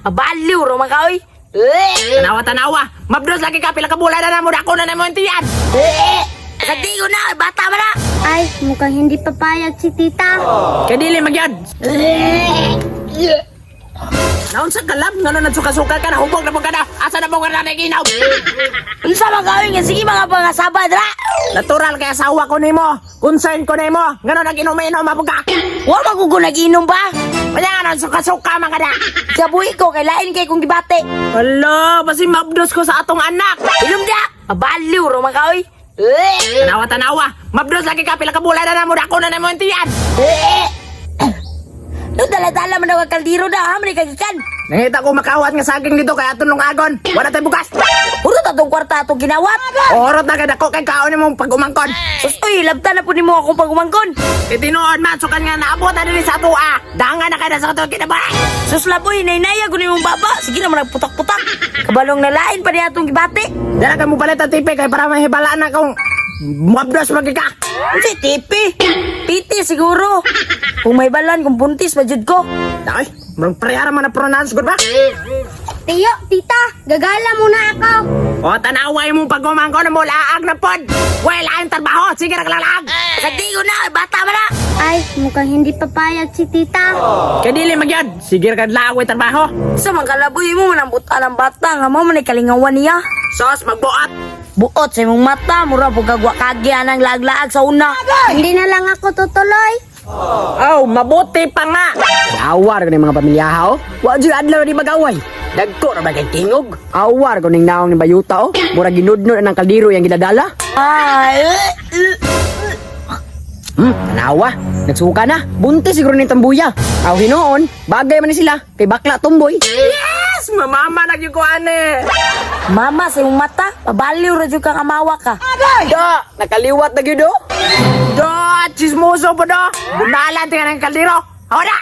Mabaliw ro man ka oy. Tanawa, tanawa. Mabdos lagi ka, pila ka bulan na mo dako na namo tiyan. Sa ko na, bata man na. Ay, mukhang hindi papayag si tita. Kay dili magyad. Naunsa ka lab, ngano nagsuka-suka ka, nahubog na po ka na. Asa na po ka na naginaw? Unsa man ka oy nga sige mga pangasabad ra. Natural kay asawa ko nimo. Concern ko nimo. Ngano nag-inom-inom mo ka? Wa man ko nag-inom ba? Kaya nga nagsuka-suka man ka na. Kabuhi ko kay lain kay kong gibate. Hala, basi mabdos ko sa atong anak. Ilom da. Mabaliw ro man ka oy. Tanawa, tanawa. Mabdos lagi ka, pila ka bulan na mo dako na namo tiyan. No dala-dala man ang kaldero da ha man kagikan. Nangita ko makawat nga saging dito kay atong lungagon. Wala tay bukas. Puro ta tong kwarta atong ginawat. Orot na kay dako kay kaon nimong pag-umangkon. Sus oy, labta na po nimo akong pagumangkon. Itinuod man sukan nga naabot na dinhi sa atoa. Dangan na kay na sa atong kinabuhi. Sus laboy, nainaya ko nimong baba. Sige naman nagputak-putak. Kabalong nalain pa niya atong gibati. Dala ka mo palit ang TV kay para mahibalaan na kung mabdos magi ka. Kasi tipi. Piti siguro. Kung may balan, kung buntis, majud ko. Ay, murag prehara man na pronounce gud ba? Tiyo, tita, gagala muna ako. O tanaway mo pag-umangkon mo laag na pod. Well, ang trabaho, sige ra laag. Sa ko na, bata man na. Ay, mukhang hindi papayag si tita. Kay dili magyad, sige ra kad laag way trabaho. Sa mga kalaboy mo, manambutan ang bata. Nga mo, manay kalingawan niya. Sos magbuot. Buot sa imong mata, mura po kagwa kagya ng laag-laag sa una. Hindi na lang ako tutuloy. Oh, mabuti pa nga. Awar ko ning mga pamilya ha, oh. Wa jud adlaw di magaway. Dagko ra ba kay tingog? Awar ko ning naong ni Bayuta oh. Mura ginudnod ang kaldero yang gidadala. Ay, eh, eh. Tanawa. Nagsuka na. Buntis siguro ni tambuya. Aw hinuon, bagay man ni sila kay bakla tumboy. Yes, mamama na gyud ko ane. Mama, sa imong mata, pabaliw ra jud kang amawa ka. Da, nakaliwat na gyud oh. Do, chismoso po do. Bunalan tinga ng kaldero. Hawa na.